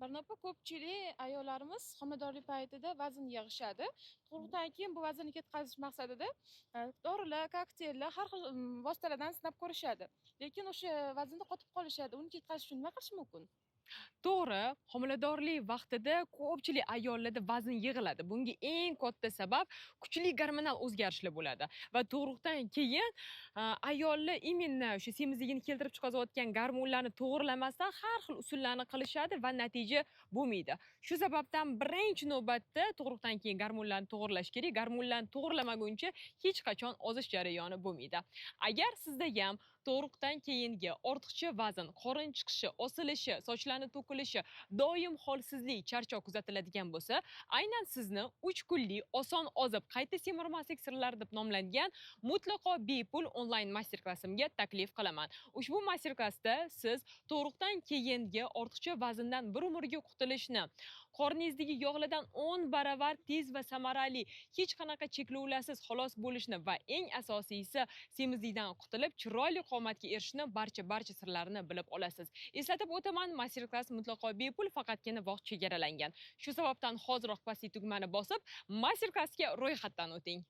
Barno opa, ko'pchilik ayollarimiz homiladorlik paytida vazn yig'ishadi. Tug'ruqdan keyin bu vaznni ketkazish maqsadida dorilar, kokteyllar, har xil vositalardan sinab ko'rishadi. Lekin o'sha vaznda qotib qolishadi. Uni ketkazish uchun nima qilish mumkin? To'g'ri, homiladorlik vaqtida ko'pchilik ayollarda vazn yig'iladi. Bunga eng katta sabab kuchli gormonal o'zgarishlar bo'ladi va tug'ruqdan keyin ayollar именно o'sha semizligini keltirib chiqarayotgan gormonlarni to'g'rilamasdan har xil usullarni qilishadi va natija bo'lmaydi. Shu sababdan birinchi navbatda tug'ruqdan keyin gormonlarni to'g'rilash kerak. Gormonlarni to'g'rilamaguncha hech qachon ozish jarayoni bo'lmaydi. Agar sizda ham tug'ruqdan keyingi ortiqcha vazn, qorin chiqishi, osilishi, sochlarni to'kilishi, doim holsizlik, charchoq kuzatiladigan bo'lsa, aynan sizni 3 kunlik oson ozib qayta semirmaslik sirlari deb nomlangan mutlaqo bepul onlayn master klassimga taklif qilaman. Ushbu master klassda siz tug'ruqdan keyingi ortiqcha vazndan bir umrga qutulishni, qorningizdagi yog'lardan 10 baravar tez va samarali, hech qanaqa cheklovlarsiz xalos bo'lishni va eng asosiysi semizlikdan qutulib chiroyli qomatga erishishni barcha sirlarini bilib olasiz. Eslatib o'taman, master klass mutlaqo bepul, faqatgina vaqt chegaralangan. Shu sababdan hoziroq pastki tugmani bosib, master klassga ro'yxatdan o'ting.